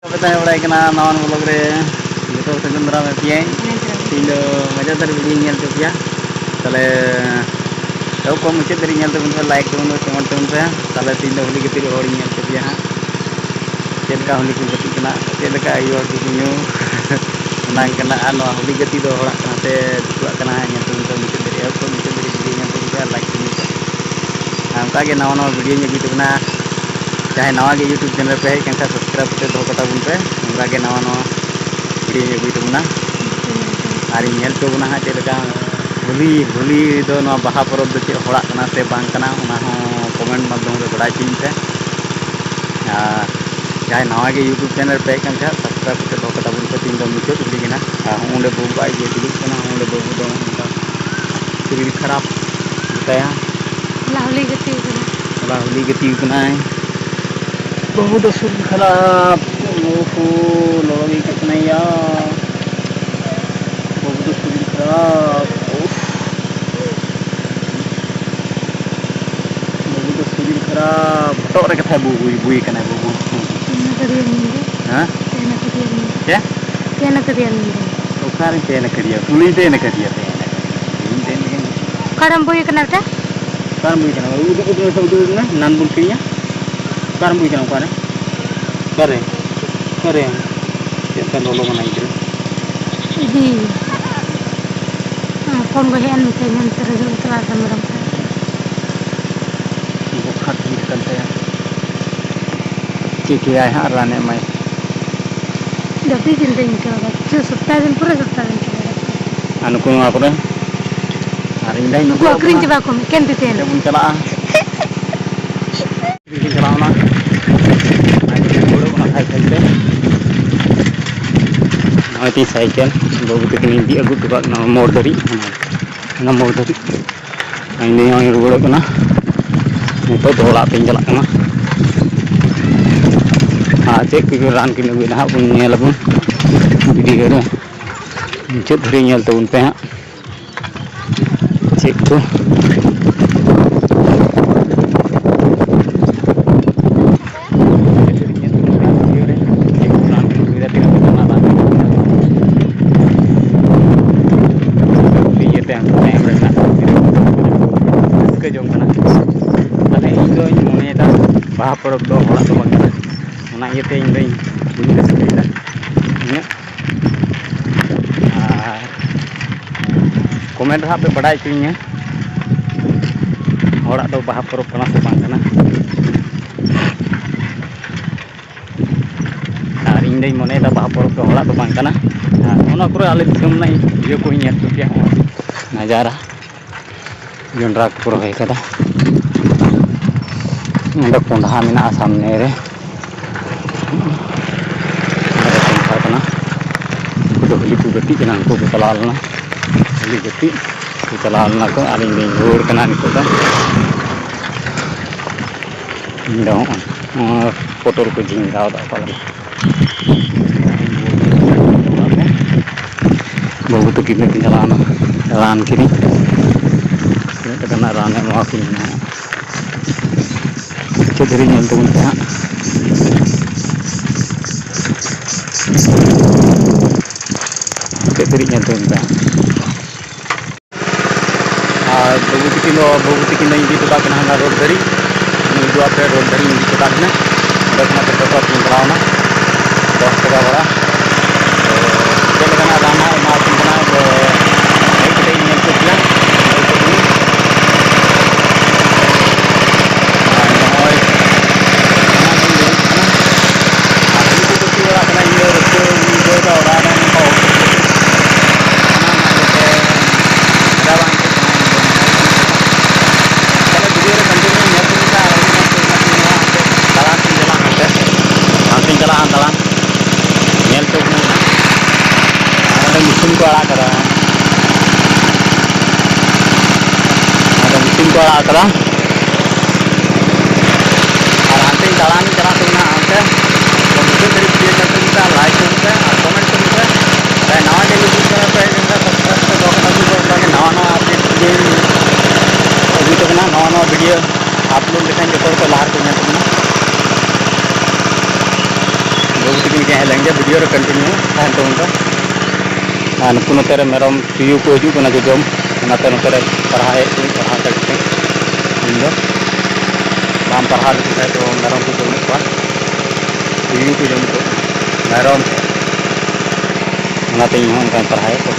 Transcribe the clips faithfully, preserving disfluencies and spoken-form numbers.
ᱵᱟᱯᱮ ᱛᱟᱦᱮᱸ ᱵᱟᱲᱟᱭ ᱠᱟᱱᱟ ᱱᱟᱣᱟᱱ vlog ᱨᱮ, ᱡᱚᱛᱚ ᱦᱚᱲ ᱥᱟᱹᱜᱩᱱ ᱫᱟᱨᱟᱢ ᱮ ᱯᱮᱭᱟᱹᱧ᱾ ᱛᱮᱦᱮᱧ ᱫᱚ ᱢᱟᱡᱟᱱ ᱫᱷᱟᱹᱨᱤᱡ video ᱧᱮᱞ ᱦᱚᱪᱚ ᱯᱮᱭᱟ᱾ ᱛᱟᱦᱞᱮ ᱮᱦᱚᱵ ᱠᱷᱚᱱ ᱢᱩᱪᱟᱹᱫ ᱫᱷᱟᱹᱨᱤᱡ ᱧᱮᱞ ᱛᱟᱵᱚᱱ ᱯᱮ, like ᱛᱟᱵᱚᱱ ᱯᱮ, comment ᱛᱟᱵᱚᱱ ᱯᱮ᱾ ᱛᱟᱦᱞᱮ ᱛᱮᱦᱮᱧ ᱫᱚ ᱦᱳᱞᱤ ᱜᱟᱛᱮᱜ ᱨᱮ ᱦᱚᱲᱤᱧ ᱧᱮᱞ ᱦᱚᱪᱚ ᱯᱮᱭᱟ ᱦᱟᱸᱜ, ᱪᱮᱫ ᱞᱮᱠᱟ ᱦᱳᱞᱤ ᱠᱚ ᱜᱟᱛᱮᱜ ᱠᱟᱱᱟ, ᱪᱮᱫ ᱞᱮᱠᱟ ᱟᱭᱳ ᱦᱚᱲ ᱠᱚᱠᱚ ᱧᱩ ᱚᱱᱟ ᱠᱟᱱᱟ᱾ ᱟᱨ ᱱᱚᱣᱟ ᱦᱳᱞᱤ ᱜᱟᱛᱮᱜ ᱫᱚ ᱦᱚᱲᱟᱜ ᱠᱟᱱᱟ ᱥᱮ ᱫᱤᱠᱩᱣᱟᱜ ᱠᱟᱱᱟ, ᱧᱮᱞ ᱛᱟᱵᱚᱱ ᱯᱮ ᱢᱩᱪᱟᱹᱫ ᱫᱷᱟᱹᱨᱤᱡ, ᱮᱦᱚᱵ ᱠᱷᱚᱱ ᱢᱩᱪᱟᱹᱫ ᱫᱷᱟᱹᱨᱤᱡ video ᱧᱮᱞ ᱛᱟᱵᱚᱱ ᱯᱮ ᱟᱨ like ᱛᱟᱵᱚᱱ ᱯᱮ᱾ ᱟᱨ ᱚᱱᱠᱟᱜᱮ ᱱᱟᱣᱟ ᱱᱟᱣᱟ videoᱧ ᱟᱹᱜᱩᱭ ᱛᱟᱵᱚᱱᱟ᱾ ᱡᱟᱦᱟᱸᱭ ᱱᱟᱣᱟ ᱜᱮ YouTube channel ᱯᱮ ᱦᱮᱡ ᱠᱟᱱ ᱠᱷᱟᱱ, subscribe ᱠᱟᱛᱮ ᱫᱚᱦᱚ ᱠᱟᱛᱟ ᱵᱚᱱ ᱯᱮ᱾ ᱚᱱᱠᱟᱜᱮ ᱱᱟᱣᱟ ᱱᱟᱣᱟ videoᱧ ᱟᱹᱜᱩᱭ ᱛᱟᱵᱚᱱᱟ᱾ ᱟᱨᱤᱧ ᱧᱮᱞ ᱦᱚᱪᱚ ᱵᱚᱱᱟ ᱦᱟᱸᱜ ᱪᱮᱫ ᱞᱮᱠᱟ ᱦᱳᱞᱤ, ᱦᱳᱞᱤ ᱫᱚ ᱱᱚᱣᱟ ᱵᱟᱦᱟ ᱯᱚᱨᱚᱵᱽ ᱫᱚ ᱪᱮᱫ ᱦᱚᱲᱟᱜ ᱠᱟᱱᱟ ᱥᱮ ᱵᱟᱝ ᱠᱟᱱᱟ, ᱚᱱᱟ ᱦᱚᱸ comment ᱢᱟᱫᱽᱫᱷᱚᱢ ᱨᱮ ᱵᱟᱲᱟᱭ ᱦᱚᱪᱚᱧ ᱯᱮ᱾ ᱟᱨ ᱡᱟᱦᱟᱸᱭ ᱱᱟᱣᱟ ᱜᱮ YouTube channel ᱯᱮ ᱦᱮᱡ ᱠᱟᱱ ᱠᱷᱟᱱ, subscribe ᱠᱟᱛᱮ ᱫᱚᱦᱚ ᱠᱟᱛᱟ ᱵᱚᱱ ᱯᱮ᱾ ᱛᱮᱦᱮᱧ ᱫᱚ ᱢᱩᱪᱟᱹᱫ ᱦᱳᱞᱤ ᱠᱟᱱᱟ᱾ ᱟᱨ ᱦᱚᱸᱜᱼᱚ ᱚᱸᱰᱮ ᱵᱟᱹᱵᱩ ᱟᱡ ᱜᱮ ᱫᱩᱲᱩᱵ ᱠᱟᱱᱟ, ᱦᱚᱸᱜᱼᱚ ᱚᱸᱰᱮ ᱵᱟᱹᱵᱩ ᱫᱚ ᱚᱱᱠᱟ ᱥᱚᱨᱤᱨ ᱠᱷᱟᱨᱟᱯ ᱜᱮᱛᱟᱭᱟ᱾ ᱦᱚᱞᱟ ᱦᱳᱞᱤ ᱜᱟᱛᱮ ᱠᱟᱱᱟ᱾ ᱦᱚᱞᱟ ᱦᱳᱞᱤ ᱜᱟᱛᱮ ᱠᱟᱱᱟᱭ᱾ ᱵᱟᱹᱵᱩ ᱫᱚ ᱥᱚᱨᱤᱨ ᱠᱷᱟᱨᱟᱯ᱾ ᱳᱦᱳ, ᱞᱚᱞᱚ ᱜᱮ ᱟᱹᱭᱠᱟᱹᱜ ᱠᱟᱱᱟ ᱭᱟ᱾ ᱵᱟᱹᱵᱩ ᱫᱚ ᱥᱚᱨᱤᱨ ᱠᱷᱟᱨᱟᱯ᱾ ᱩᱯᱷ᱾ ᱵᱟᱹᱵᱩ ᱫᱚ ᱥᱚᱨᱤᱨ ᱠᱷᱟᱨᱟᱯ᱾ ᱦᱚᱴᱚᱜ ᱨᱮ ᱠᱟᱛᱷᱟᱭ ᱵᱩ-, ᱵᱩᱭ, ᱵᱩᱭ ᱠᱟᱱᱟᱭ ᱵᱟᱹᱵᱩ᱾ ᱛᱮᱱ ᱟᱠᱟᱫᱮᱭᱟ ᱱᱤᱧ ᱫᱚ᱾ ᱦᱮᱸ? ᱛᱮᱱ ᱟᱠᱟᱫᱮᱭᱟ ᱱᱤᱧ ᱫᱚ᱾ ᱪᱮᱫ? ᱛᱮᱱ ᱟᱠᱟᱫᱮᱭᱟ ᱱᱤᱧ ᱫᱚ᱾ ᱚᱠᱟᱨᱮᱧ ᱛᱮᱱ ᱟᱠᱟᱫᱮᱭᱟ? ᱩᱱᱤᱧ ᱛᱮᱱ ᱟᱠᱟᱫᱮᱭᱟ, ᱛᱮᱱ ᱟᱠᱟᱫᱮᱭᱟ᱾ ᱤᱧ ᱛᱮᱱ ᱞᱮᱠᱟᱧ ᱚᱠᱟᱨᱮᱢ ᱵᱩᱭ ᱠᱟᱱᱟ ᱵᱮᱴᱟ? ᱚᱠᱟᱨᱮᱢ ᱵᱩᱭ ᱠᱟᱱᱟ? ᱩᱫᱩᱜ, ᱩᱫᱩᱜ, ᱩᱫᱩᱜ, ᱩᱫᱩᱜ ᱢᱮ᱾ ᱱᱟᱱ ᱵᱚᱱ ᱠᱤᱨᱤᱧᱟ᱾ ᱚᱠᱟᱨᱮᱢ ᱵᱩᱭ ᱠᱟᱱᱟ? ᱚᱠᱟᱨᱮ? ᱚᱠᱟᱨᱮ? ᱚᱠᱟᱨᱮ? ᱪᱮᱫ ᱞᱮᱠᱟ ᱞᱚᱞᱚ ᱠᱟᱱᱟ ᱜᱤᱫᱽᱨᱟᱹ? ᱤᱫᱤ᱾ ᱦᱚᱯᱚᱱ ᱜᱚᱡ ᱦᱮᱡ ᱮᱱ ᱢᱮᱛᱟᱹᱧ ᱦᱟᱱᱛᱮ ᱨᱮ ᱫᱩᱲᱩᱵ ᱪᱟᱞᱟᱣ ᱟᱠᱟᱱ ᱢᱮᱨᱚᱢ ᱥᱟᱶ᱾ ᱵᱚᱠᱷᱟ ᱛᱷᱤᱨ ᱠᱟᱱ ᱛᱟᱭᱟ᱾ ᱪᱤᱠᱟᱹᱭᱟᱭ ᱦᱟᱸᱜ, ᱨᱟᱱᱮ ᱮᱢᱟᱭ᱾ ᱡᱟᱹᱯᱤᱫ ᱫᱤᱱ ᱫᱚᱧ ᱟᱹᱭᱠᱟᱹᱣ ᱮᱫᱟ᱾ ᱠᱤᱪᱷᱩ ᱥᱚᱯᱛᱟᱦᱚ ᱫᱤᱱ ᱯᱩᱨᱟᱹ ᱥᱚᱯᱛᱟᱦᱚ ᱫᱤᱱ ᱪᱟᱞᱟᱜᱼᱟ᱾ ᱟᱨ ᱱᱩᱠᱩ ᱱᱚᱣᱟ ᱠᱚᱨᱮ᱾ ᱟᱨ ᱤᱧ ᱫᱚᱧ ᱱᱩᱠᱩ ᱫᱩᱲᱩᱵ ᱟᱹᱠᱷᱨᱤᱧ ᱠᱟᱱᱟ᱾ ᱪᱟᱵᱟ ᱠᱚᱢ, ᱮᱠᱮᱱ ᱛᱤᱛᱮᱱ᱾ ᱚᱱᱛᱮ ᱵᱚᱱ ᱪᱟᱞᱟᱜᱼᱟ᱾ ᱨᱮᱜᱮ ᱪᱟᱞᱟᱣᱱᱟ᱾ ᱟᱡ ᱫᱚ ᱨᱩᱣᱟᱹᱲᱚᱜ ᱠᱟᱱᱟ ᱥᱟᱭᱠᱮᱞ ᱛᱮ᱾ ᱱᱚᱜᱼᱚᱭ ᱛᱤᱧ ᱥᱟᱭᱠᱮᱞ, ᱵᱟᱹᱵᱩ ᱛᱟᱹᱠᱤᱱ ᱤᱫᱤ ᱟᱹᱜᱩ ᱦᱚᱴᱚ ᱠᱟᱜ ᱠᱤᱱᱟ ᱢᱳᱲ ᱫᱷᱟᱹᱨᱤᱡ, ᱦᱟᱱᱟ ᱢᱳᱲ ᱫᱷᱟᱹᱨᱤᱡ᱾ ᱤᱧ ᱫᱚ ᱱᱚᱜᱼᱚᱭ ᱨᱩᱣᱟᱹᱲᱚᱜ ᱠᱟᱱᱟ᱾ ᱱᱤᱛᱚᱜ ᱫᱚ ᱚᱲᱟᱜ ᱛᱤᱧ ᱪᱟᱞᱟᱜ ᱠᱟᱱᱟ᱾ ᱟᱨ ᱪᱮᱫ ᱠᱚ ᱨᱟᱱ ᱠᱤᱱ ᱟᱹᱜᱩᱭᱮᱫᱟ ᱦᱟᱸᱜ ᱵᱚᱱ ᱧᱮᱞ ᱟᱵᱚᱱ video ᱨᱮ᱾ ᱢᱩᱪᱟᱹᱫ ᱫᱷᱟᱹᱨᱤᱡ ᱧᱮᱞ ᱛᱟᱵᱚᱱ ᱯᱮ ᱦᱟᱸᱜ᱾ ᱪᱮᱫ ᱠᱚ? ᱵᱟᱦᱟ ᱯᱚᱨᱚᱵᱽ ᱫᱚ ᱦᱚᱲᱟᱜ ᱫᱚ ᱵᱟᱝ ᱠᱟᱱᱟ᱾ ᱚᱱᱟ ᱤᱭᱟᱹᱛᱮ ᱤᱧ ᱫᱚᱧ ᱵᱟᱹᱧ ᱨᱟᱹᱥᱠᱟᱹᱭᱮᱫᱟ ᱩᱱᱟᱹᱜ᱾ ᱟᱨ ᱠᱚᱢᱮᱱᱴ ᱨᱮ ᱦᱟᱸᱜ ᱯᱮ ᱵᱟᱰᱟᱭ ᱦᱚᱪᱚᱧᱟ, ᱦᱚᱲᱟᱜ ᱫᱚ ᱵᱟᱦᱟ ᱯᱚᱨᱚᱵᱽ ᱠᱟᱱᱟ ᱥᱮ ᱵᱟᱝ ᱠᱟᱱᱟ᱾ ᱟᱨ ᱤᱧ ᱫᱚᱧ ᱢᱚᱱᱮᱭᱮᱫᱟ ᱵᱟᱦᱟ ᱯᱚᱨᱚᱵᱽ ᱫᱚ ᱦᱚᱲᱟᱜ ᱫᱚ ᱵᱟᱝ ᱠᱟᱱᱟ᱾ ᱟᱨ ᱚᱱᱟ ᱠᱚᱨᱮ ᱟᱞᱮ ᱫᱤᱥᱚᱢ ᱨᱮᱱᱟᱜ ᱤᱭᱟᱹ ᱠᱚᱧ ᱧᱮᱞ ᱦᱚᱪᱚ ᱯᱮᱭᱟ, ᱦᱚᱸᱜᱼᱚᱭ ᱱᱟᱡᱟᱨᱟ᱾ ᱡᱚᱱᱰᱨᱟ ᱠᱚᱠᱚ ᱨᱚᱦᱚᱭ ᱠᱟᱫᱟ᱾ ᱚᱸᱰᱮ ᱠᱚᱸᱰᱷᱟ ᱢᱮᱱᱟᱜᱼᱟ ᱥᱟᱢᱱᱮ ᱨᱮ᱾ ᱚᱸᱰᱮ ᱠᱚᱸᱰᱷᱟ ᱠᱟᱱᱟ᱾ ᱩᱱᱠᱩ ᱫᱚ ᱦᱳᱞᱤ ᱠᱚ ᱜᱟᱛᱮᱜ ᱠᱟᱱᱟ, ᱩᱱᱠᱩ ᱠᱚ ᱪᱟᱞᱟᱣ ᱞᱮᱱᱟ ᱦᱳᱞᱤ ᱜᱟᱛᱮᱜ᱾ ᱠᱚ ᱪᱟᱞᱟᱣ ᱞᱮᱱᱟ ᱠᱚ, ᱟᱨ ᱤᱧ ᱫᱩᱧ ᱨᱩᱣᱟᱹᱲ ᱠᱟᱱᱟ ᱱᱤᱛᱚᱜ ᱫᱚ᱾ ᱤᱧ ᱫᱚ ᱦᱚᱸᱜᱼᱚᱭ ᱱᱚᱣᱟ ᱯᱚᱴᱚᱞ ᱠᱚ ᱡᱷᱤᱸᱜᱟᱹ ᱫᱟᱜ ᱯᱟᱞᱮ᱾ ᱵᱟᱹᱵᱩ ᱛᱟᱹᱠᱤᱱ ᱫᱚᱠᱤᱱ ᱪᱟᱞᱟᱣᱱᱟ ᱨᱟᱱ ᱠᱤᱨᱤᱧ᱾ ᱛᱤᱱᱟᱹᱜ ᱴᱟᱠᱟ ᱨᱮᱱᱟᱜ ᱨᱟᱱ ᱮ ᱮᱢᱟ ᱠᱤᱱ ᱠᱟᱱᱟ᱾ ᱪᱮᱫ ᱫᱷᱟᱹᱨᱤᱡ ᱧᱮᱞ ᱛᱟᱵᱚᱱ ᱯᱮ ᱦᱟᱸᱜ᱾ ᱪᱮᱫ ᱫᱷᱟᱹᱨᱤᱡ ᱧᱮᱞ ᱛᱟᱵᱚᱱ ᱯᱮ ᱦᱟᱸᱜ᱾ ᱟᱨ ᱵᱟᱹᱵᱩ ᱛᱟᱹᱠᱤᱱ ᱫᱚ, ᱵᱟᱹᱵᱩ ᱛᱟᱹᱠᱤᱱ ᱫᱚᱧ ᱤᱫᱤ ᱦᱚᱴᱚ ᱠᱟᱜ ᱠᱤᱱᱟ ᱦᱟᱱᱟ ᱨᱳᱰ ᱫᱷᱟᱹᱨᱤᱡ᱾ ᱩᱱᱤ ᱩᱫᱩᱜ ᱟᱯᱮ ᱨᱳᱰ ᱫᱷᱟᱹᱨᱤᱡ ᱤᱧ ᱤᱫᱤ ᱦᱚᱴᱚ ᱠᱟᱜ ᱠᱤᱱᱟ᱾ ᱚᱸᱰᱮ ᱠᱷᱚᱱᱟᱜ ᱫᱚ ᱴᱳᱴᱳ ᱛᱮᱞᱤᱧ ᱪᱟᱞᱟᱣᱱᱟ᱾ ᱫᱚᱥ ᱴᱟᱠᱟ ᱵᱷᱟᱲᱟ᱾ ᱛᱚ, ᱪᱮᱫ ᱞᱮᱠᱟᱱᱟᱜ ᱨᱟᱱ ᱦᱟᱸᱜ ᱮᱢᱟ ᱠᱤᱱ ᱠᱟᱱᱟ, ᱛᱚ, ᱦᱮᱡ ᱠᱟᱛᱮ ᱤᱧ ᱧᱮᱞ ᱦᱚᱪᱚ ᱯᱮᱭᱟ᱾ ᱧᱮᱞ ᱦᱚᱪᱚ ᱯᱮᱭᱟ᱾ ᱟᱨ ᱱᱚᱜᱼᱚᱭ ᱚᱱᱟ ᱜᱤᱧ ᱞᱟᱹᱭᱮᱫ ᱛᱟᱦᱮᱱᱟ᱾ ᱟᱨ ᱩᱱᱠᱩ ᱠᱚ ᱪᱮᱫ ᱚᱲᱟᱜ ᱠᱟᱱᱟ, ᱤᱧ ᱫᱚ ᱨᱟᱹᱥᱠᱟᱹ ᱤᱧ ᱵᱩᱡᱷᱟᱹᱣ ᱮᱫᱟ ᱚᱲᱟᱜ ᱨᱮ ᱱᱚᱝᱠᱟ ᱚᱥᱩᱵᱤᱫᱷᱟ᱾ ᱚᱱᱟ ᱨᱮᱱᱟᱜ ᱤᱭᱟᱹᱛᱮ ᱢᱚᱡᱟ ᱵᱟᱝ ᱟᱹᱭᱠᱟᱹᱜ ᱠᱟᱱᱟ᱾ ᱤᱧ ᱫᱚ ᱛᱟᱦᱞᱮ ᱵᱷᱤᱰᱤᱭᱳ ᱨᱮ ᱠᱚᱱᱴᱤᱱᱤᱭᱩ ᱧᱮᱞ ᱛᱟᱵᱚᱱ ᱯᱮ ᱟᱨ ᱟᱹᱰᱤ ᱢᱚᱡᱽ ᱟᱹᱭᱠᱟᱹᱜ ᱠᱟᱱᱟ᱾ ᱫᱟᱬᱟᱱ ᱛᱤᱧ ᱪᱟᱞᱟᱜᱼᱟ ᱦᱟᱱᱛᱮ, ᱦᱟᱱᱛᱮᱧ ᱪᱟᱞᱟᱜᱼᱟ ᱫᱟᱬᱟᱱ, ᱧᱮᱞ ᱦᱚᱪᱚ ᱵᱚᱱᱟᱹᱧ ᱦᱟᱸᱜ᱾ ᱟᱨ ᱚᱸᱰᱮ ᱢᱮᱥᱤᱱ ᱠᱚ ᱟᱲᱟᱜ ᱠᱟᱫᱟ, ᱚᱸᱰᱮ ᱢᱮᱥᱤᱱ ᱠᱚ ᱟᱲᱟᱜ ᱠᱟᱫᱟ᱾ ᱟᱨ ᱦᱟᱱᱛᱮᱧ ᱫᱟᱬᱟᱱᱤᱧ ᱪᱟᱞᱟᱜ ᱛᱟᱵᱚᱱᱟ ᱦᱟᱱᱛᱮ᱾ ᱛᱚ, ᱢᱩᱪᱟᱹᱫ ᱫᱷᱟᱹᱵᱤᱡ ᱵᱷᱤᱰᱤᱭᱳ ᱧᱮᱞ ᱛᱟᱵᱚᱱ ᱯᱮ, ᱞᱟᱭᱤᱠ ᱛᱟᱵᱚᱱ ᱯᱮ ᱟᱨ ᱠᱚᱢᱮᱱᱴ ᱛᱟᱵᱚᱱ ᱯᱮ᱾ ᱟᱨ ᱱᱟᱣᱟ ᱪᱮᱱᱮᱞ ᱡᱩᱫᱤ ᱯᱮ ᱦᱮᱡ ᱞᱮᱱᱠᱷᱟᱱ ᱥᱟᱵᱥᱠᱨᱟᱭᱤᱵ ᱠᱟᱛᱮ ᱫᱚᱦᱚ ᱠᱟᱜ ᱛᱟᱵᱚᱱ ᱯᱮ, ᱚᱱᱠᱟᱜᱮ ᱱᱟᱣᱟ ᱱᱟᱣᱟ ᱟᱯᱰᱮᱴ ᱵᱷᱤᱰᱤᱭᱳᱧ ᱟᱹᱜᱩᱭ ᱛᱟᱵᱚᱱᱟ, ᱱᱟᱣᱟ ᱱᱟᱣᱟ ᱵᱷᱤᱰᱤᱭᱳ ᱟᱯᱞᱳᱰ ᱞᱮᱠᱷᱟᱱ ᱡᱚᱛᱚ ᱦᱚᱲ ᱠᱚ ᱞᱟᱦᱟ ᱨᱮᱠᱚ ᱧᱮᱞ ᱛᱟᱵᱚᱱᱟ᱾ ᱵᱟᱹᱵᱩ ᱛᱟᱹᱠᱤᱱ ᱠᱤᱱ ᱦᱮᱡ ᱞᱮᱱ ᱜᱮ, ᱵᱷᱤᱰᱤᱭᱳ ᱨᱮ ᱠᱚᱱᱴᱤᱱᱤᱭᱩ ᱛᱟᱦᱮᱱ ᱛᱟᱵᱚᱱ ᱯᱮ᱾ ᱟᱨ ᱱᱩᱠᱩ ᱱᱚᱛᱮ ᱨᱮ ᱢᱮᱨᱚᱢ ᱛᱩᱭᱩ ᱠᱚ ᱦᱤᱡᱩᱜ ᱠᱟᱱᱟ ᱡᱚᱡᱚᱢ, ᱚᱱᱟᱛᱮ ᱱᱚᱛᱮ ᱨᱮ ᱯᱟᱲᱦᱟᱣ ᱦᱮᱡ ᱠᱟᱹᱱᱟᱹᱧ, ᱯᱟᱲᱦᱟᱣ ᱠᱟᱹᱱᱟᱹᱧ ᱤᱧ ᱫᱚ᱾ ᱢᱟ ᱯᱟᱨᱦᱟᱣ ᱞᱮᱠᱚ ᱠᱷᱟᱡ ᱫᱚ ᱢᱮᱨᱚᱢ ᱠᱚ ᱡᱚᱢᱮᱫ ᱠᱚᱣᱟ, ᱛᱩᱭᱩ ᱠᱚ ᱡᱚᱢᱮᱫ ᱠᱚᱣᱟ ᱢᱮᱨᱚᱢ᱾ ᱚᱱᱟᱛᱮ ᱤᱧ ᱦᱚᱸ ᱚᱱᱠᱟᱧ ᱯᱟᱨᱦᱟᱣᱮᱫ ᱠᱚᱣᱟ᱾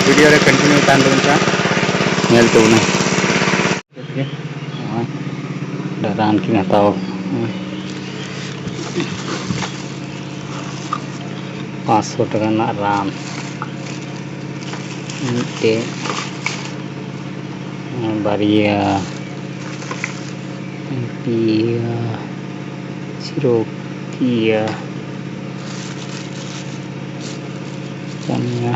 ᱵᱷᱤᱰᱤᱭᱳ ᱨᱮ ᱠᱚᱱᱴᱤᱱᱤᱭᱩ ᱛᱟᱦᱮᱱ ᱛᱟᱵᱚᱱ ᱯᱮ, ᱧᱮᱞ ᱛᱟᱵᱚᱱᱟ᱾ ᱱᱚᱜᱼᱚᱭ ᱨᱟᱱ ᱠᱤᱱ ᱦᱟᱛᱟᱣ ᱠᱟᱫᱟ᱾ ᱯᱟᱸᱪᱥᱚ ᱴᱟᱠᱟ ᱨᱮᱱᱟᱜ ᱨᱟᱱ ᱢᱤᱫᱴᱮᱡ, ᱵᱟᱨᱭᱟ, ᱯᱮᱭᱟ, ᱪᱤᱨᱚᱠ, ᱯᱮᱭᱟ, ᱯᱩᱱᱭᱟ,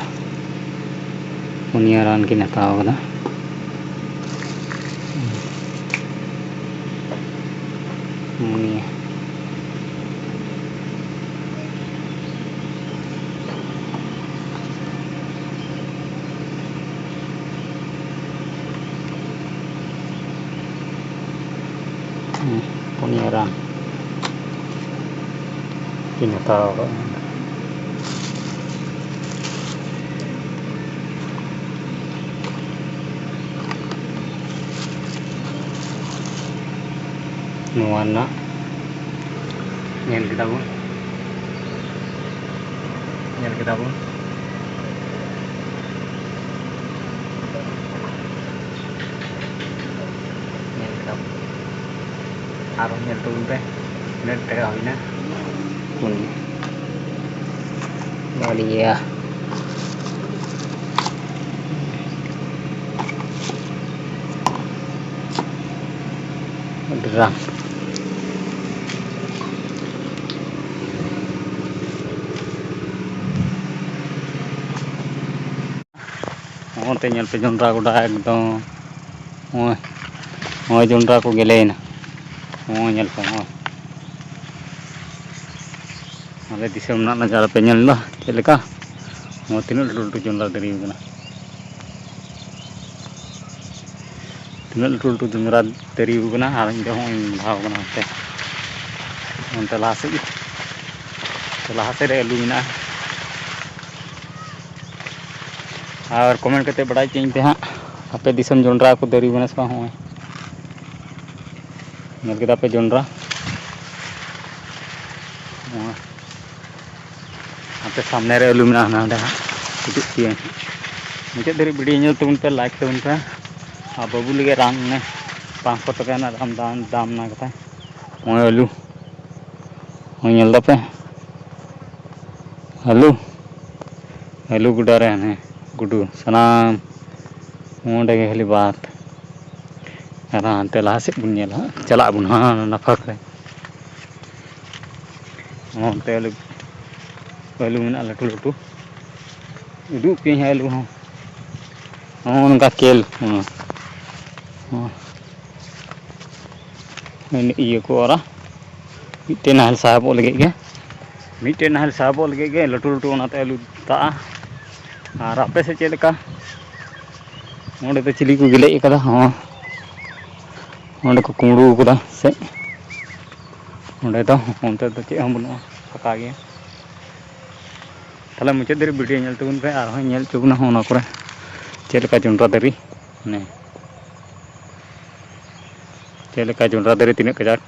ᱯᱩᱱᱭᱟ ᱨᱟᱱ ᱠᱤᱱ ᱦᱟᱛᱟᱣ ᱠᱟᱫᱟ᱾ ᱯᱩᱱᱭᱟ᱾ ᱦᱩᱸ, ᱯᱩᱱᱭᱟᱹ ᱨᱟᱱ ᱠᱤᱱ ᱦᱟᱛᱟᱣ ᱠᱟᱜᱼᱟ᱾ ᱱᱚᱣᱟ ᱨᱮᱱᱟᱜ ᱧᱮᱞ ᱠᱮᱫᱟ ᱵᱚᱱ, ᱧᱮᱞ ᱠᱮᱫᱟ ᱵᱚᱱ᱾ ᱧᱮᱞ ᱠᱮᱫᱟ ᱵᱚᱱ᱾ ᱟᱨᱦᱚᱸ ᱧᱮᱞ ᱛᱟᱵᱚᱱ ᱯᱮ, ᱛᱤᱱᱟᱹᱜ ᱴᱟᱠᱟ ᱦᱩᱭᱱᱟ? ᱯᱩᱱᱭᱟᱹ᱾ ᱵᱟᱨᱭᱟ᱾ ᱟᱹᱰᱤ ᱨᱟᱱ᱾ ᱱᱚᱜᱼᱚᱱᱛᱮ ᱧᱮᱞ ᱯᱮ, ᱡᱚᱱᱰᱨᱟ ᱜᱚᱰᱟ ᱮᱠᱫᱚᱢ᱾ ᱱᱚᱜᱼᱚᱭ, ᱱᱚᱜᱼᱚᱭ ᱡᱚᱱᱰᱨᱟ ᱠᱚ ᱜᱮᱞᱮᱭᱮᱱᱟ᱾ ᱱᱚᱜᱼᱚᱭ ᱧᱮᱞ ᱯᱮ, ᱱᱚᱜᱼᱚᱭ᱾ ᱟᱞᱮ ᱫᱤᱥᱚᱢ ᱨᱮᱱᱟᱜ ᱱᱟᱡᱟᱨᱟ ᱯᱮ ᱧᱮᱞ ᱮᱫᱟ ᱪᱮᱫ ᱞᱮᱠᱟ? ᱱᱚᱜᱼᱚᱭ ᱛᱤᱱᱟᱹᱜ ᱞᱟᱹᱴᱩ ᱞᱟᱹᱴᱩ ᱡᱚᱱᱰᱨᱟ ᱫᱟᱨᱮ ᱟᱠᱟᱱᱟ᱾ ᱛᱤᱱᱟᱹᱜ ᱞᱟᱹᱴᱩ ᱞᱟᱹᱴᱩ ᱡᱚᱱᱰᱨᱟ ᱫᱟᱨᱮ ᱟᱠᱟᱱᱟ, ᱟᱨ ᱤᱧ ᱫᱚ ᱦᱚᱸᱜᱼᱚᱭ ᱤᱧ ᱵᱟᱫᱷᱟᱣ ᱟᱠᱟᱱᱟ ᱦᱟᱱᱛᱮ, ᱚᱱᱛᱮ ᱞᱟᱦᱟ ᱥᱮᱫ, ᱞᱟᱦᱟ ᱥᱮᱫ ᱨᱮ ᱟᱹᱞᱩ ᱢᱮᱱᱟᱜᱼᱟ᱾ ᱟᱨ comment ᱠᱟᱛᱮ ᱵᱟᱰᱟᱭ ᱦᱚᱪᱚᱧ ᱯᱮ ᱦᱟᱸᱜ, ᱟᱯᱮ ᱫᱤᱥᱚᱢ ᱡᱚᱱᱰᱨᱟ ᱠᱚ ᱫᱟᱨᱮ ᱟᱠᱟᱱᱟ ᱥᱮ ᱵᱟᱝ? ᱦᱚᱸᱜᱼᱚᱭ ᱧᱮᱞ ᱠᱮᱫᱟ ᱯᱮ ᱡᱚᱱᱰᱨᱟ᱾ ᱱᱚᱣᱟ ᱦᱟᱱᱛᱮ ᱥᱟᱢᱱᱮ ᱨᱮ ᱟᱹᱞᱩ ᱢᱮᱱᱟᱜᱼᱟ, ᱦᱟᱱᱟ ᱦᱟᱸᱰᱮ ᱦᱟᱸᱜ ᱦᱤᱡᱩᱜ ᱯᱮ᱾ ᱢᱩᱪᱟᱹᱫ ᱫᱷᱟᱹᱨᱤᱡ ᱵᱷᱤᱰᱤᱭᱳ ᱧᱮᱞ ᱛᱟᱵᱚᱱ ᱯᱮ, ᱞᱟᱭᱤᱠ ᱛᱟᱵᱚᱱ ᱯᱮ᱾ ᱟᱨ ᱵᱟᱹᱵᱩ ᱞᱟᱹᱜᱤᱫ ᱨᱟᱱ ᱚᱱᱮ ᱯᱟᱸᱪᱥᱚ ᱴᱟᱠᱟ ᱨᱮᱱᱟᱜ ᱨᱟᱱ ᱫᱟᱢ, ᱫᱟᱢ ᱮᱱᱟ ᱠᱟᱛᱷᱟ᱾ ᱱᱚᱜᱼᱚᱭ ᱟᱹᱞᱩ, ᱱᱚᱜᱼᱚᱭ ᱧᱮᱞ ᱫᱟᱯᱮ ᱟᱹᱞᱩ, ᱟᱹᱞᱩ ᱜᱚᱰᱟ ᱨᱮ ᱦᱟᱱᱮ ᱜᱩᱰᱩ ᱥᱟᱱᱟᱢ ᱚᱸᱰᱮ ᱜᱮ ᱠᱷᱟᱹᱞᱤ ᱵᱟᱫ᱾ ᱟᱨ ᱦᱟᱱᱛᱮ ᱞᱟᱦᱟ ᱥᱮᱫ ᱵᱚᱱ ᱧᱮᱞᱟ ᱦᱟᱸᱜ, ᱪᱟᱞᱟᱜ ᱟᱵᱚᱱ ᱦᱟᱸᱜ ᱚᱱᱟ ᱯᱷᱟᱸᱠ ᱨᱮ᱾ ᱚᱱᱛᱮ ᱟᱹᱞᱩ, ᱟᱹᱞᱩ ᱢᱮᱱᱟᱜᱼᱟ ᱞᱟᱹᱴᱩ ᱞᱟᱹᱴᱩ, ᱩᱫᱩᱜ ᱯᱮᱭᱟᱹᱧ ᱦᱟᱸᱜ ᱟᱹᱞᱩ ᱦᱚᱸ᱾ ᱱᱚᱜᱼᱚ ᱱᱚᱝᱠᱟ ᱠᱮᱞ, ᱦᱚᱸ, ᱦᱚᱸ᱾ ᱤᱭᱟᱹ ᱠᱚ ᱚᱨᱟ, ᱢᱤᱫᱴᱮᱱ ᱱᱟᱦᱮᱞ ᱥᱟᱦᱚᱵᱚᱜ ᱞᱟᱹᱜᱤᱫ ᱜᱮ, ᱢᱤᱫᱴᱮᱱ ᱱᱟᱦᱮᱞ ᱥᱟᱦᱚᱵᱚᱜ ᱞᱟᱹᱜᱤᱫ ᱜᱮ ᱞᱟᱹᱴᱩ ᱞᱟᱹᱴᱩ ᱚᱱᱟᱛᱮ ᱟᱹᱞᱩ ᱫᱟᱜᱼᱟ᱾ ᱟᱨ ᱟᱯᱮ ᱥᱮᱫ ᱪᱮᱫ ᱞᱮᱠᱟ? ᱚᱸᱰᱮ ᱫᱚ ᱪᱤᱞᱤ ᱠᱚ ᱜᱮᱞᱮᱡ ᱟᱠᱟᱫᱟ? ᱦᱚᱸ, ᱚᱸᱰᱮ ᱠᱚ ᱠᱩᱢᱵᱽᱲᱩ ᱟᱠᱟᱫᱟ ᱥᱮ? ᱚᱸᱰᱮ ᱫᱚ, ᱚᱱᱛᱮ ᱫᱚ ᱪᱮᱫ ᱦᱚᱸ ᱵᱟᱹᱱᱩᱜᱼᱟ, ᱯᱷᱟᱸᱠᱟ ᱜᱮᱭᱟ᱾ ᱛᱟᱦᱞᱮ ᱢᱩᱪᱟᱹᱫ ᱫᱷᱟᱹᱨᱤᱡ ᱵᱷᱤᱰᱤᱭᱳ ᱧᱮᱞ ᱛᱟᱵᱚᱱ ᱯᱮ, ᱟᱨᱦᱚᱸ ᱧᱮᱞ ᱦᱚᱪᱚ ᱵᱚᱱᱟ ᱦᱚᱸ ᱚᱱᱟ ᱠᱚᱨᱮ ᱪᱮᱫ ᱞᱮᱠᱟ ᱡᱚᱱᱰᱨᱟ ᱫᱟᱨᱮ, ᱦᱮᱸ, ᱪᱮᱫ ᱞᱮᱠᱟ ᱡᱚᱱᱰᱨᱟ ᱫᱟᱨᱮ ᱛᱤᱱᱟᱹᱜ ᱠᱟᱡᱟᱠ᱾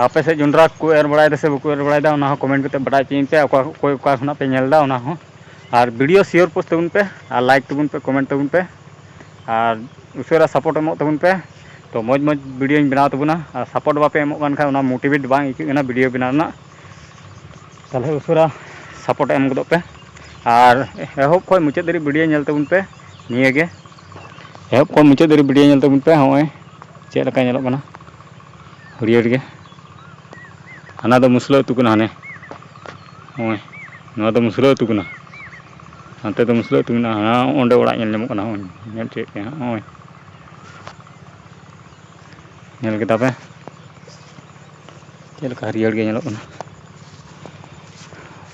ᱟᱯᱮ ᱥᱮᱫ ᱡᱚᱱᱰᱨᱟ ᱠᱚ ᱮᱨ ᱵᱟᱲᱟᱭᱮᱫᱟ ᱥᱮ ᱵᱟᱠᱚ ᱮᱨ ᱵᱟᱲᱟᱭᱮᱫᱟ, ᱚᱱᱟ ᱦᱚᱸ ᱠᱚᱢᱮᱱᱴ ᱠᱟᱛᱮ ᱵᱟᱰᱟᱭ ᱦᱚᱪᱚᱧ ᱯᱮ, ᱚᱠᱟ, ᱚᱠᱚᱭ ᱚᱠᱟ ᱠᱷᱚᱱᱟᱜ ᱯᱮ ᱧᱮᱞ ᱮᱫᱟ ᱚᱱᱟ ᱦᱚᱸ᱾ ᱟᱨ ᱵᱷᱤᱰᱤᱭᱳ ᱥᱮᱭᱟᱨ ᱯᱳᱥᱴ ᱛᱟᱵᱚᱱ ᱯᱮ, ᱟᱨ ᱞᱟᱭᱤᱠ ᱛᱟᱵᱚᱱ ᱯᱮ, ᱠᱚᱢᱮᱱᱴ ᱛᱟᱵᱚᱱ ᱯᱮ, ᱟᱨ ᱩᱥᱟᱹᱨᱟ ᱥᱟᱯᱳᱨᱴ ᱮᱢᱚᱜ ᱛᱟᱵᱚᱱ ᱯᱮ᱾ ᱛᱚ ᱢᱚᱡᱽ ᱢᱚᱡᱽ ᱵᱷᱤᱰᱤᱭᱳᱧ ᱵᱮᱱᱟᱣ ᱛᱟᱵᱚᱱᱟ, ᱟᱨ ᱥᱟᱯᱳᱨᱴ ᱵᱟᱯᱮ ᱮᱢᱚᱜ ᱠᱟᱱ ᱠᱷᱟᱱ ᱚᱱᱟ ᱢᱳᱴᱤᱵᱷᱮᱴ ᱵᱟᱝ ᱟᱹᱭᱠᱟᱹᱜ ᱠᱟᱱᱟ ᱵᱷᱤᱰᱤᱭᱳ ᱵᱮᱱᱟᱣ ᱨᱮᱱᱟᱜ᱾ ᱛᱟᱦᱚᱞᱮ ᱩᱥᱟᱹᱨᱟ ᱥᱟᱯᱳᱨᱴ ᱮᱢ ᱜᱚᱫᱚᱜ ᱯᱮ, ᱟᱨ ᱮᱦᱚᱵ ᱠᱷᱚᱱ ᱢᱩᱪᱟᱹᱫ ᱫᱷᱟᱹᱨᱤᱡ ᱵᱷᱤᱰᱤᱭᱳ ᱧᱮᱞ ᱛᱟᱵᱚᱱ ᱯᱮ᱾ ᱱᱤᱭᱟᱹ ᱜᱮ ᱮᱦᱚᱵ ᱠᱷᱚᱱ ᱢᱩᱪᱟᱹᱫ ᱫᱷᱟᱹᱨᱤᱡ ᱵᱷᱤᱰᱤᱭᱳ ᱧᱮᱞ ᱛᱟᱵᱚᱱ ᱯᱮ᱾ ᱦᱚᱸᱜᱼᱚᱭ ᱪᱮᱫ ᱞᱮᱠᱟ ᱧᱮᱞᱚᱜ ᱠᱟᱱᱟ, ᱦᱟᱹᱨᱭᱟᱹᱲ ᱜᱮ᱾ ᱦᱟᱱᱟ ᱫᱚ ᱢᱩᱥᱞᱟᱹ ᱟᱹᱛᱩ ᱠᱟᱱᱟ, ᱦᱟᱱᱮ, ᱦᱚᱸᱜᱼᱚᱭ ᱱᱚᱣᱟ ᱫᱚ ᱢᱩᱥᱞᱟᱹ ᱟᱹᱛᱩ ᱠᱟᱱᱟ᱾ ᱦᱟᱱᱛᱮ ᱫᱚ ᱢᱩᱥᱞᱟᱹ ᱟᱹᱛᱩ ᱢᱮᱱᱟᱜᱼᱟ, ᱦᱟᱱᱟ ᱚᱸᱰᱮ ᱚᱲᱟᱜ ᱧᱮᱞ ᱧᱟᱢᱚᱜ ᱠᱟᱱᱟ, ᱦᱚᱸᱜᱼᱚᱭ ᱧᱮᱞ ᱦᱚᱪᱚᱭᱮᱫ ᱯᱮᱭᱟ ᱦᱟᱸᱜ, ᱦᱚᱸᱜᱼᱚᱭ᱾ ᱧᱮᱞ ᱠᱮᱫᱟ ᱯᱮ ᱪᱮᱫ ᱞᱮᱠᱟ ᱦᱟᱹᱨᱭᱟᱹᱲ ᱜᱮ ᱧᱮᱞᱚᱜ ᱠᱟᱱᱟ᱾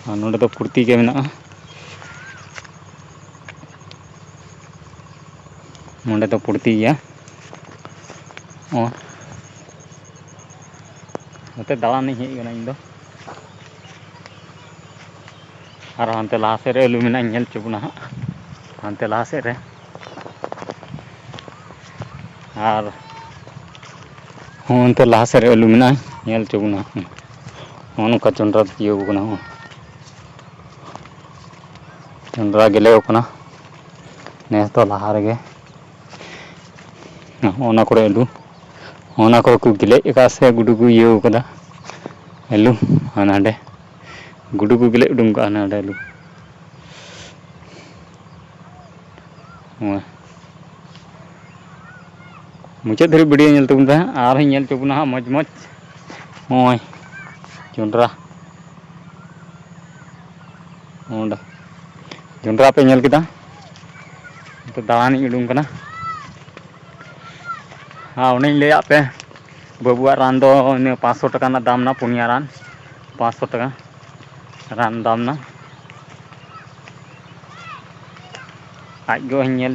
ᱟᱨ ᱱᱚᱰᱮ ᱫᱚ ᱯᱷᱩᱨᱛᱤ ᱜᱮ ᱢᱮᱱᱟᱜᱼᱟ, ᱱᱚᱰᱮ ᱫᱚ ᱯᱷᱩᱨᱛᱤ ᱜᱮᱭᱟ᱾ ᱚ, ᱱᱚᱛᱮ ᱫᱟᱬᱟᱱᱤᱧ ᱦᱮᱡ ᱟᱠᱟᱱᱟ ᱤᱧ ᱫᱚ᱾ ᱟᱨ ᱦᱟᱱᱛᱮ ᱞᱟᱦᱟ ᱥᱮᱫ ᱨᱮ ᱟᱹᱞᱩ ᱢᱮᱱᱟᱜᱼᱟ, ᱧᱮᱞ ᱦᱚᱪᱚ ᱵᱚᱱᱟ ᱦᱟᱸᱜ ᱦᱟᱱᱛᱮ ᱞᱟᱦᱟ ᱥᱮᱫ ᱨᱮ᱾ ᱟᱨ ᱚᱱᱛᱮ ᱞᱟᱦᱟ ᱥᱮᱫ ᱨᱮ ᱟᱹᱞᱩ ᱢᱮᱱᱟᱜᱼᱟ, ᱧᱮᱞ ᱦᱚᱪᱚ ᱵᱚᱱᱟ᱾ ᱱᱚᱜᱼᱚ ᱱᱚᱝᱠᱟ ᱡᱚᱸᱰᱨᱟ ᱛᱤᱭᱳᱜ ᱠᱟᱱᱟ, ᱡᱚᱸᱰᱨᱟ ᱜᱮᱞᱮᱣ ᱠᱟᱱᱟ ᱱᱮᱥ ᱫᱚ ᱞᱟᱦᱟ ᱨᱮᱜᱮ᱾ ᱚᱱᱟ ᱠᱚᱨᱮ ᱟᱹᱞᱩ, ᱚᱱᱟ ᱠᱚᱨᱮ ᱠᱚ ᱜᱮᱞᱮᱡ ᱟᱠᱟᱫ ᱥᱮ ᱜᱩᱰᱩ ᱠᱚ ᱤᱭᱟᱹ ᱟᱠᱟᱫᱟ ᱟᱹᱞᱩ᱾ ᱟᱨ ᱱᱟᱰᱮ ᱜᱩᱰᱩ ᱠᱚ ᱜᱮᱞᱮᱡ ᱩᱰᱩᱝ ᱠᱟᱜᱼᱟ ᱱᱟᱰᱮ ᱟᱹᱞᱩ᱾ ᱦᱳᱭ᱾ ᱢᱩᱪᱟᱹᱫ ᱫᱷᱟᱹᱨᱤᱡ video ᱧᱮᱞ ᱛᱟᱵᱚᱱ ᱯᱮ, ᱟᱨᱦᱚᱸᱧ ᱧᱮᱞ ᱦᱚᱪᱚ ᱵᱚᱱᱟ ᱦᱟᱸᱜ ᱢᱚᱡᱽ ᱢᱚᱡᱽ᱾ ᱱᱚᱜᱼᱚᱭ ᱡᱚᱸᱰᱨᱟ, ᱚᱸᱰᱮ ᱡᱚᱸᱰᱨᱟ ᱯᱮ ᱧᱮᱞ ᱠᱮᱫᱟ, ᱱᱤᱛᱚᱜ ᱫᱟᱬᱟᱱᱤᱧ ᱩᱰᱩᱝ ᱠᱟᱱᱟ᱾ ᱟᱨ ᱚᱱᱮᱧ ᱞᱟᱹᱭᱟᱫ ᱯᱮ, ᱵᱟᱹᱵᱩᱣᱟᱜ ᱨᱟᱱ ᱫᱚ ᱤᱱᱟᱹ ᱯᱟᱸᱪᱥᱚ ᱴᱟᱠᱟ ᱨᱮᱱᱟᱜ ᱫᱟᱢ ᱮᱱᱟ, ᱯᱩᱱᱭᱟ ᱨᱟᱱ ᱯᱟᱸᱪᱥᱚ ᱴᱟᱠᱟ ᱨᱟᱱ ᱫᱟᱢ ᱮᱱᱟ᱾ ᱟᱡ ᱜᱚ ᱦᱚᱧ ᱧᱮᱞ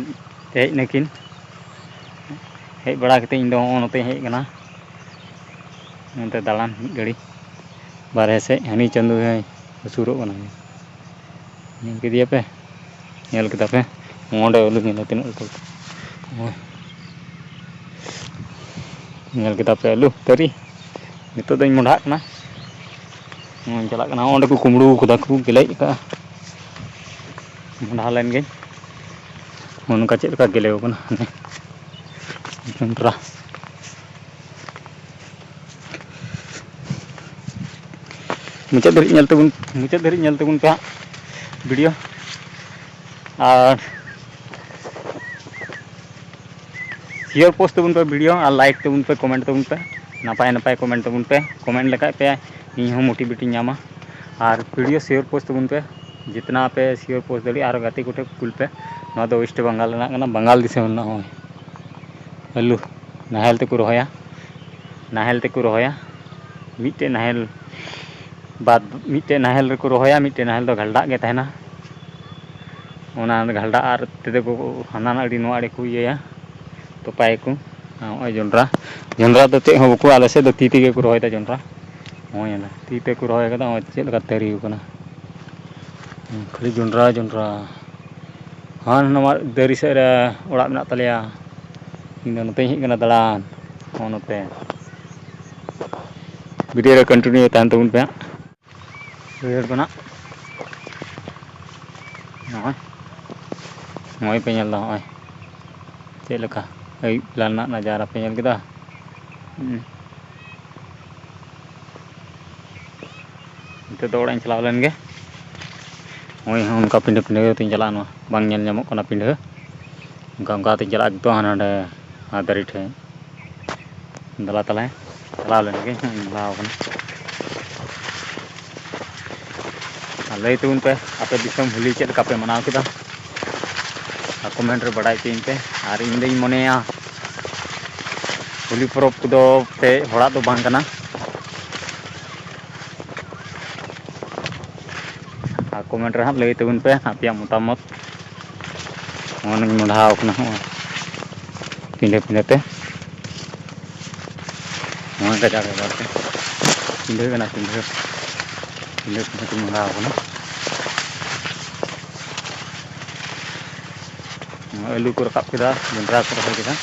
ᱛᱮ ᱦᱮᱡ ᱱᱟᱹᱠᱤᱱ, ᱦᱮᱡ ᱵᱟᱲᱟ ᱠᱟᱛᱮ ᱤᱧ ᱫᱚ ᱦᱚᱸᱜᱼᱚ ᱱᱚᱛᱮᱧ ᱦᱮᱡ ᱠᱟᱱᱟ, ᱱᱚᱛᱮ ᱫᱟᱬᱟᱱ ᱢᱤᱫ ᱜᱷᱟᱹᱲᱤ ᱵᱟᱨᱦᱮ ᱥᱮᱫ, ᱦᱟᱹᱱᱤ ᱪᱟᱸᱫᱳ ᱦᱚᱸᱭ ᱟᱹᱪᱩᱨᱚᱜ ᱠᱟᱱᱟ᱾ ᱧᱮᱞ ᱠᱮᱫᱮᱭᱟ ᱯᱮ, ᱧᱮᱞ ᱠᱮᱫᱟ ᱯᱮ, ᱚᱸᱰᱮ ᱟᱹᱞᱩ ᱧᱮᱞ ᱛᱤᱱᱟᱹᱜ ᱞᱟᱹᱴᱩ ᱞᱟᱹᱴᱩ᱾ ᱧᱮᱞ ᱠᱮᱫᱟ ᱯᱮ ᱟᱹᱞᱩ ᱛᱟᱹᱨᱤ᱾ ᱱᱤᱛᱚᱜ ᱫᱚᱧ ᱢᱚᱸᱰᱷᱟᱜ ᱠᱟᱱᱟ, ᱱᱚᱜᱼᱚᱭ ᱪᱟᱞᱟᱜ ᱠᱟᱱᱟ, ᱚᱸᱰᱮ ᱠᱚ ᱠᱩᱢᱵᱽᱲᱩ ᱠᱟᱫᱟ, ᱠᱚ ᱜᱮᱞᱮᱡ ᱠᱟᱜᱼᱟ᱾ ᱢᱚᱸᱰᱷᱟ ᱞᱮᱱ ᱜᱮᱧ, ᱱᱚᱜᱼᱚ ᱱᱚᱝᱠᱟ ᱪᱮᱫ ᱞᱮᱠᱟ ᱜᱮᱞᱮᱣ ᱠᱟᱱᱟ ᱦᱟᱱᱮ ᱡᱚᱱᱰᱨᱟ᱾ ᱢᱩᱪᱟᱹᱫ ᱫᱷᱟᱹᱨᱤᱡ ᱧᱮᱞ ᱛᱟᱵᱚᱱ, ᱢᱩᱪᱟᱹᱫ ᱫᱷᱟᱹᱨᱤᱡ ᱧᱮᱞ ᱛᱟᱵᱚᱱ ᱯᱮ ᱦᱟᱸᱜ video, ᱟᱨ share post ᱛᱟᱵᱚᱱ ᱯᱮ video, ᱟᱨ like ᱛᱟᱵᱚᱱ ᱯᱮ, comment ᱛᱟᱵᱚᱱ ᱯᱮ, ᱱᱟᱯᱟᱭ ᱱᱟᱯᱟᱭ comment ᱛᱟᱵᱚᱱ ᱯᱮ᱾ Comment ᱞᱮᱠᱷᱟᱡ ᱯᱮ ᱤᱧ ᱦᱚᱸ motivate ᱤᱧ ᱧᱟᱢᱟ᱾ ᱟᱨ video share post ᱛᱟᱵᱚᱱ ᱯᱮ, ᱡᱤᱛᱱᱟ ᱯᱮ share post ᱫᱟᱲᱮᱭᱟᱜᱼᱟ, ᱟᱨ ᱜᱟᱛᱮ ᱠᱚᱴᱷᱮᱱ ᱠᱩᱞ ᱯᱮ᱾ ᱱᱚᱣᱟ ᱫᱚ West Bengal ᱨᱮᱱᱟᱜ ᱠᱟᱱᱟ, ᱵᱟᱝᱜᱟᱞ ᱫᱤᱥᱚᱢ ᱨᱮᱱᱟᱜ ᱦᱚᱸ ᱟᱹᱞᱩ ᱱᱟᱦᱮᱞ ᱛᱮᱠᱚ ᱨᱚᱦᱚᱭᱟ, ᱱᱟᱦᱮᱞ ᱛᱮᱠᱚ ᱨᱚᱦᱚᱭᱟ᱾ ᱢᱤᱫᱴᱮᱡ ᱱᱟᱦᱮᱞ ᱵᱟᱫ, ᱢᱤᱫᱴᱮᱡ ᱱᱟᱦᱮᱞ ᱨᱮᱠᱚ ᱨᱚᱦᱚᱭᱟ, ᱢᱤᱫᱴᱮᱡ ᱱᱟᱦᱮᱞ ᱫᱚ ᱜᱷᱟᱞᱰᱟᱜ ᱜᱮ ᱛᱟᱦᱮᱱᱟ᱾ ᱚᱱᱟ ᱜᱷᱟᱞᱰᱟᱜ ᱟᱨ ᱛᱮᱫᱚ ᱠᱚ ᱦᱟᱱᱟ ᱟᱹᱰᱤ ᱱᱚᱣᱟ ᱟᱹᱰᱤ ᱠᱚ ᱤᱭᱟᱹᱭᱟ, ᱛᱚᱯᱟᱭᱟᱠᱚ᱾ ᱟᱨ ᱱᱚᱜᱼᱚᱭ ᱡᱚᱱᱰᱨᱟ, ᱡᱚᱱᱰᱨᱟ ᱫᱚ ᱪᱮᱫ ᱦᱚᱸ ᱵᱟᱠᱚ, ᱟᱞᱮ ᱥᱮᱫ ᱫᱚ ᱛᱤ ᱛᱮᱜᱮ ᱠᱚ ᱨᱚᱦᱚᱭᱮᱫᱟ ᱡᱚᱱᱰᱨᱟ᱾ ᱱᱚᱜᱼᱚᱭ ᱧᱮᱞ ᱛᱤ ᱛᱮᱠᱚ ᱨᱚᱦᱚᱭ ᱠᱟᱫᱟ, ᱱᱚᱜᱼᱚᱭ ᱪᱮᱫ ᱞᱮᱠᱟ ᱛᱟᱹᱨᱤ ᱠᱟᱱᱟ᱾ ᱠᱷᱟᱹᱞᱤ ᱡᱚᱱᱰᱨᱟ, ᱡᱚᱱᱰᱨᱟ᱾ ᱦᱟᱱᱟ ᱱᱚᱣᱟ ᱫᱟᱨᱮ ᱥᱮᱫ ᱨᱮ ᱚᱲᱟᱜ ᱢᱮᱱᱟᱜ ᱛᱟᱞᱮᱭᱟ᱾ ᱤᱧ ᱫᱚ ᱱᱚᱛᱮᱧ ᱦᱮᱡ ᱠᱟᱱᱟ ᱫᱟᱬᱟᱱ, ᱱᱚᱜᱼᱚ ᱱᱚᱛᱮ᱾ ᱵᱷᱤᱰᱤᱭᱳ ᱨᱮ ᱠᱚᱱᱴᱤᱱᱤᱭᱩ ᱛᱟᱦᱮᱱ ᱛᱟᱵᱚᱱ ᱯᱮ ᱦᱟᱸᱜ᱾ ᱵᱟᱹᱭᱦᱟᱹᱲ ᱠᱷᱚᱱᱟᱜ ᱱᱚᱜᱼᱚᱭ, ᱱᱚᱜᱼᱚᱭ ᱯᱮ ᱧᱮᱞ ᱮᱫᱟ, ᱱᱚᱜᱼᱚᱭ ᱪᱮᱫ ᱞᱮᱠᱟ ᱟᱹᱭᱩᱵ ᱵᱮᱞᱟ ᱨᱮᱱᱟᱜ ᱱᱟᱡᱟᱨᱟ ᱯᱮ ᱧᱮᱞ ᱠᱮᱫᱟ᱾ ᱦᱩᱸ᱾ ᱱᱤᱛᱚᱜ ᱫᱚ ᱚᱲᱟᱜ ᱤᱧ ᱪᱟᱞᱟᱣ ᱞᱮᱱ ᱜᱮ᱾ ᱱᱚᱜᱼᱚᱭ ᱦᱚᱸ ᱚᱱᱠᱟ ᱯᱤᱸᱰᱟᱹ ᱯᱤᱸᱰᱟᱹ ᱛᱤᱧ ᱪᱟᱞᱟᱜᱼᱟ, ᱱᱚᱣᱟ ᱵᱟᱝ ᱧᱮᱞ ᱧᱟᱢᱚᱜ ᱠᱟᱱᱟ ᱯᱤᱸᱰᱟᱹ᱾ ᱚᱱᱠᱟ ᱚᱱᱠᱟ ᱛᱤᱧ ᱪᱟᱞᱟᱜᱼᱟ ᱮᱠᱫᱚᱢ ᱦᱟᱱᱟ ᱱᱟᱰᱮ ᱦᱟᱱᱟ ᱫᱟᱨᱮ ᱴᱷᱮᱱ᱾ ᱫᱮᱞᱟ ᱛᱟᱞᱮ ᱪᱟᱞᱟᱣ ᱞᱮᱱ ᱜᱮ, ᱱᱚᱜᱼᱚᱭ ᱤᱧ ᱞᱟᱦᱟᱣ ᱠᱟᱱᱟ᱾ ᱟᱨ ᱞᱟᱹᱭ ᱛᱟᱵᱚᱱ ᱯᱮ, ᱟᱯᱮ ᱫᱤᱥᱚᱢ ᱦᱳᱞᱤ ᱪᱮᱫ ᱞᱮᱠᱟ ᱯᱮ ᱢᱟᱱᱟᱣ ᱠᱮᱫᱟ? ᱟᱨ ᱠᱚᱢᱮᱱᱴ ᱨᱮ ᱵᱟᱰᱟᱭ ᱦᱚᱪᱚᱧ ᱯᱮ᱾ ᱟᱨ ᱤᱧ ᱫᱚᱧ ᱢᱚᱱᱮᱭᱟ, ᱦᱳᱞᱤ ᱯᱚᱨᱚᱵᱽ ᱠᱚᱫᱚ ᱯᱮ ᱦᱚᱲᱟᱜ ᱫᱚ ᱵᱟᱝ ᱠᱟᱱᱟ᱾ ᱟᱨ ᱠᱚᱢᱮᱱᱴ ᱨᱮ ᱦᱟᱸᱜ ᱞᱟᱹᱭ ᱛᱟᱵᱚᱱ ᱯᱮ ᱟᱯᱮᱭᱟᱜ ᱢᱚᱛᱟᱢᱚᱛ᱾ ᱱᱚᱜᱼᱚᱭ ᱢᱚᱰᱷᱟᱣ ᱠᱟᱱᱟ, ᱦᱚᱸᱜᱼᱚᱭ ᱯᱤᱸᱰᱟᱹ ᱯᱤᱸᱰᱟᱹ ᱛᱮ, ᱱᱚᱜᱼᱚᱭ ᱜᱟᱡᱟᱲ ᱜᱟᱡᱟᱲ ᱛᱮ ᱯᱤᱸᱰᱟᱹ ᱠᱟᱱᱟ, ᱯᱤᱸᱰᱟᱹ ᱯᱤᱸᱰᱟᱹ ᱯᱤᱸᱰᱟᱹ ᱛᱮ ᱢᱚᱰᱷᱟᱣ ᱠᱟᱱᱟ᱾ ᱟᱹᱞᱩ ᱠᱚ ᱨᱟᱠᱟᱵ ᱠᱮᱫᱟ, ᱡᱚᱱᱰᱨᱟ ᱠᱚ ᱨᱚᱦᱚᱭ ᱠᱮᱫᱟ᱾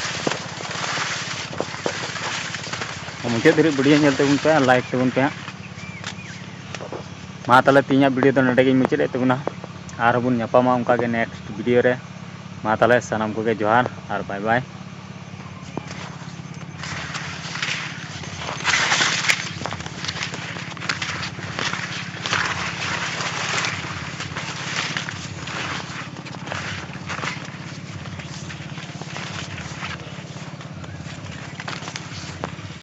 ᱢᱩᱪᱟᱹᱫ ᱫᱷᱟᱹᱨᱤᱡ ᱵᱷᱤᱰᱤᱭᱳ ᱧᱮᱞ ᱛᱟᱵᱚᱱ ᱯᱮ ᱟᱨ ᱞᱟᱭᱤᱠ ᱛᱟᱵᱚᱱ ᱯᱮ ᱦᱟᱸᱜ᱾ ᱢᱟ ᱛᱟᱦᱚᱞᱮ ᱛᱮᱦᱮᱧᱟᱜ ᱵᱷᱤᱰᱤᱭᱳ ᱫᱚ ᱱᱚᱰᱮ ᱜᱤᱧ ᱢᱩᱪᱟᱹᱫ ᱮᱫ ᱛᱟᱵᱚᱱᱟ᱾ ᱟᱨᱦᱚᱸ ᱵᱚᱱ ᱧᱟᱯᱟᱢᱟ ᱚᱱᱠᱟ ᱜᱮ ᱱᱮᱠᱥᱴ ᱵᱷᱤᱰᱤᱭᱳ ᱨᱮ᱾ ᱢᱟ ᱛᱟᱦᱚᱞᱮ ᱥᱟᱱᱟᱢ ᱠᱚᱜᱮ ᱡᱚᱦᱟᱨ ᱟᱨ ᱵᱟᱭ ᱵᱟᱭ᱾